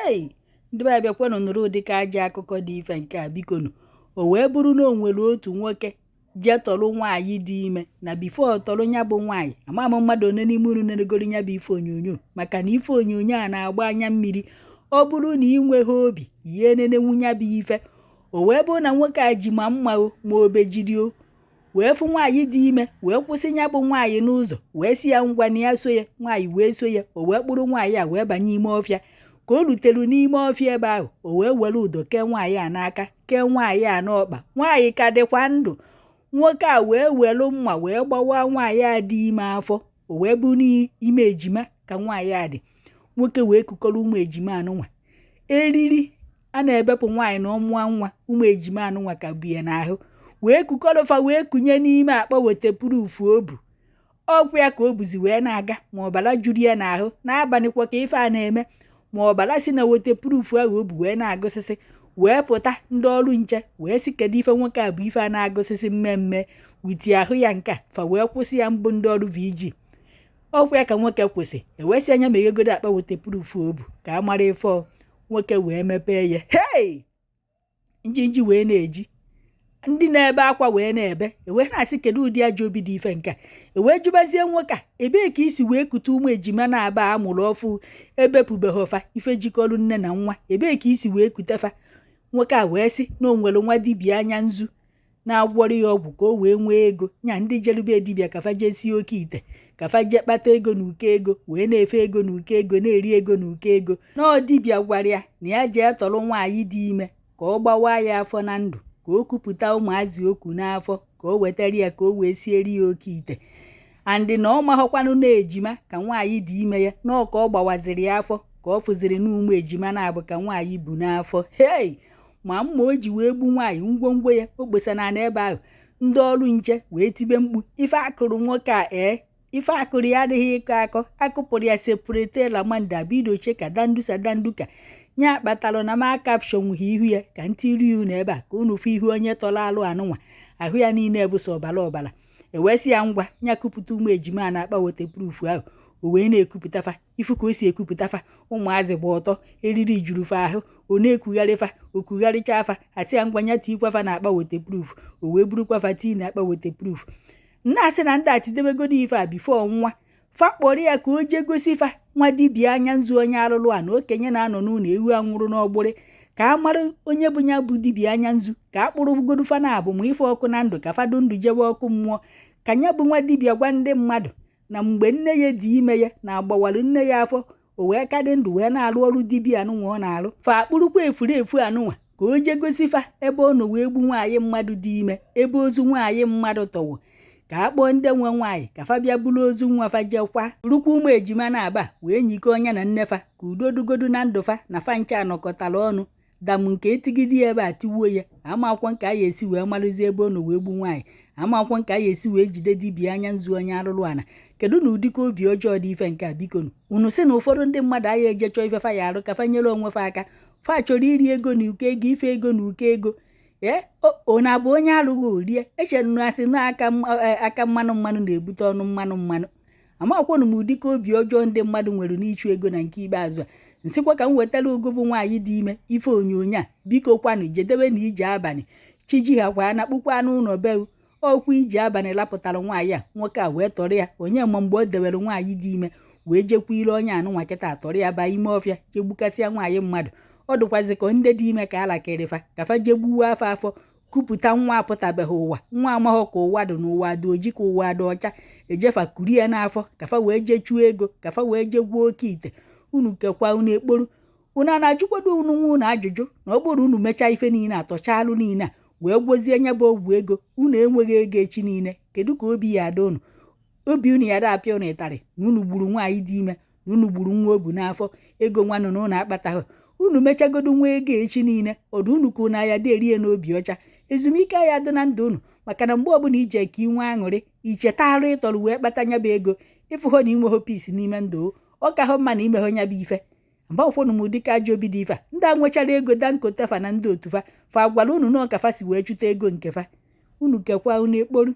Hei, ndị be anyị, bịakwanụ nụrụ ụdịka ajọ akụkọ dị ife nke a. Bikonu, o wee bụrụ na o nwere otu nwoke jee tọrọ nwaanyị dị ime. Na before tọrọ ya bụ nwaanyị, ama m mmadụ one n'ime unu neregoro ya bụ ife onyonyo, maka na ife onyonyo a na-agba anya mmiri. Ọ bụrụ na ị nweghị obi ya enenenwu ya bụ ife. O wee bụrụ na nwoke a ji ma mma o ma obejiri o wee fụ nwaanyị dị ime, wee kwụsị ya bụ nwaanyị n'ụzọ, wee sị ya ngwa na ya so ya. Nwaanyị wee so ya. O wee kpụrụ nwaanyị a wee banye ime ọfịa. Ka o rutere n'ime ọfịa ebe ahụ, o wee were ụdọ kee nwaanyị a n'aka, kee nwaanyị a n'ọkpa. Nwaanyị ka dịkwa ndụ. Nwoke a wee were mma wee gbawa nwaanyị a dị ime afọ. O wee bụ n'ime ejima ka nwaanyị a dị. Nwoke wee kukọrọ ụmụ ejima anụnwa. Eriri a na-ebepụ nwaanyị na ọmụa nwa, ụmụ ejima anụnwa ka bu ya n'ahụ, wee kukọrọfa wee kunye n'ime akpa waterproof o bu. Ọkwa ya ka o buzi wee na-aga, ma ọbara juru ya n'ahụ. N'abalị kwa ka ife a na-eme, ma ọbara si na waterproof ahụ o bu wee na-agụsịsị wee pụta. Ndị ọrụ nche wee sị, kedu ife nwoke a bụ ife a na-agụsịsị mmemme witi ahụ ya nke a? Fa wee kwụsị ya. Mbụ ndị ọrụ VG, ọkwa ya ka nwoke kwụsị. Ewee sị anya meghegodo akpa waterproof o bu ka a mara ife ọ. Nwoke wee mepee ya. Hei, njinji wee na-eji, ndị na-ebe akwa wee na-ebe. Ewee na-asị, kedu ụdị ajọ obi dị ife nke a? Ewee jụbazie nwoke a, ebee ka isi wee kute ụmụ ejima na-aba amụrụ ọfụ, ebepụbeghị ọfa ife jikọrọ nne na nwa? Ebee ka isi wee kute fa? Nwoke a wee sị na o nwere nwa dibịa anya nzu na-agwọrọ ya ọgwụ ka o wee nwee ego nya. Ndị jerube dibịa ka fa jee sie oke ite, ka fa jee kpata ego na uko ego, wee na-efe ego na uko ego, na-eri ego na uko ego. Na dibịa gwara ya na ya jee tọrọ nwaanyị dị ime ka ọ gbawa ya afọ na ndụ, ka o kupụta ụmụazị okwu n'afọ, ka o wetara ya ka o wee sieri ya oke ite. Andị na ọ maghọkwanụ na ejima ka nwaanyị dị ime ya, na ọ ka ọ gbawaziri ya afọ ka ọ fụziri na ụmụ ejima na-abụ ka nwaanyị bu n'afọ. Hei, ma mma o ji wee gbu nwaanyị, ngwongwo ya o kposana n'ebe ahụ. Ndị ọrụ nche wee tibe mkpu. Ife akụrụ nwoke a, ee, ife akụrụ ya adịghị ịkọ akọ. Akụpụrụ ya separate lamanda bidoche ka dandusa danduka nya kpatalụ na ma caption nwughị ihu ya ka ntiri unu ebe a ka unu fụ ihu onye tọrọ alụ anụnwa. Ahụ ya niile bụ sọ ọbara ọbara. Ewee sị ya ngwa, nya kupụta ụmụ ejima a na-akpa waterproof ahụ. O wee na-ekupụtafa. Ifu ka o si ekupụtafa, ụmụazị gba ọtọ, eriri juru fa ahụ. Ọ na-ekugharịfa, okugharịcha afa, asị ya ngwa, nya tikwafa na akpa waterproof. O wee burukwafa tii na akpa waterproof. Nna asị na ndị a tidebegodo ife a before nwa fa kpọrọ ya ka o jee gosi fa nwa dibịa anya nzu, onye arụrụ a na okenye na-anọ n'ụlọ ewu anwụrụ n'ọgbụrị, ka a mara onye bụ ya bụ dibịa anya nzu, ka a kpụrụ fa na abụ ma ife ọkụ na ndụ, ka fadụ ndụ jewe ọkụ mmụọ, ka ya bụ nwa dibịa gwa ndị mmadụ na mgbe nne ya dị ime ya na-agbawalụ nne ya afọ, o wee ka dị ndụ wee na-arụ ọrụ dibịa anụnwa ọ na-arụ. Fa akpụrụkwa efurefu anụnwa ka o jee gosi fa ebe ọ nọ wee gbu nwaanyị mmadụ dị ime, ebe ozu nwaanyị mmadụ tọwụ, ka a kpọọ ndị nwe nwaanyị ka fa bịa buru ozu nwa fa jekwa rukwa ụmụ ejima na-aba wee nyikọ ọnya na nne fa, ka udo dugodu na ndụ fa na fa ncha nọkọtara ọnụ. Dam nke etigide ya ebe a tiwuo ya. Amakwọ nke a ya esi wee marụzie ebe ọ nọ wee gbu nwaanyị, amakwọ nke a ya esi wee jide dibịa anya nzu, onye arụrụ ana. Kedu na ụdịka obi ọjọọ dị ife nke a? Bikonu, unu sị na ụfọdụ ndị mmadụ agha eje chọọ ife fa ya arụ ka fa nyere onwe fa aka. Fa chọrọ iri ego na uko ego, ife ego na uko ego. Ee, ọ na-abụ onye alụghị orie eche nnu asị na aka mmanụ mmanụ na-ebute ọnụ mmanụ mmanụ. Amakwọnụ m ụdịka obi ọjọọ ndị mmadụ nwere n'ịchụ ego na nke ikpeazụ a. Nsịkwa ka m wetara ugo bụ nwaanyị dị ime ife onyonyo a. Biko kwanụ, jedebe na ije abalị chiji ha kwa na kpukwa n'ụlọ be ọkwa ije abalị lapụtara nwaanyị a. Nwoke a wee tọrọ ya, onye ma mgbe o dewere nwaanyị dị ime wee jekwa ire onye anụnwa kịta tọrọ ya baa ime ọfịa, jee gbukasịa nwaanyị mmadụ. Ọ dịkwazi ka ndị dị ime ka alakịrị fa ka fa jee gbuwe afọ afọ kupụta nwa apụtabeghị ụwa, nwa amaghọ ka ụwa dị n'ụwa dị oji ka ụwa dị ọcha, ejefa kuri ya n'afọ ka fa wee jee chụọ ego, ka fa wee jee gwuo oke ite. Unu kekwa unu ekporu, unu a na-ajụkwado unu nwa unu ajụjụ na ọ bụrụ unu mechaa ife niile atọchalụ niile a wee gwozie nya bụ ọgwụ ego, unu enweghị ego echi niile, kedu ka obi ya ada unu? Obi unu ya da apịa unu ịtarị na unu gburu nwaanyị dị ime, na unu gburu nwa o bu n'afọ ego nwanụ na unu akpataghị? Unu mechagodo nwa ego echi niile, ọdụ unu ka unu aya dị erie n'obi ọcha, ezumike ya dị na ndụ unu, maka na mgbe ọbụla ije ka ị nwee aṅụrị, icheta arụ ịtọrọ wee kpata nya bụ ego, ịfụhụ na inweghị peace n'ime ndụ. Ọ ka hụ mma na imeghọ nya bụ ife. Mgbe akwụkwọ m ụdịka ajọ obi dị ife a, ndị a nwechara ego, Dangote fa na ndị otu fa, fa gwara unu na ọka fa si wee chụta ego nke fa. Unu kekwa unu ekporu.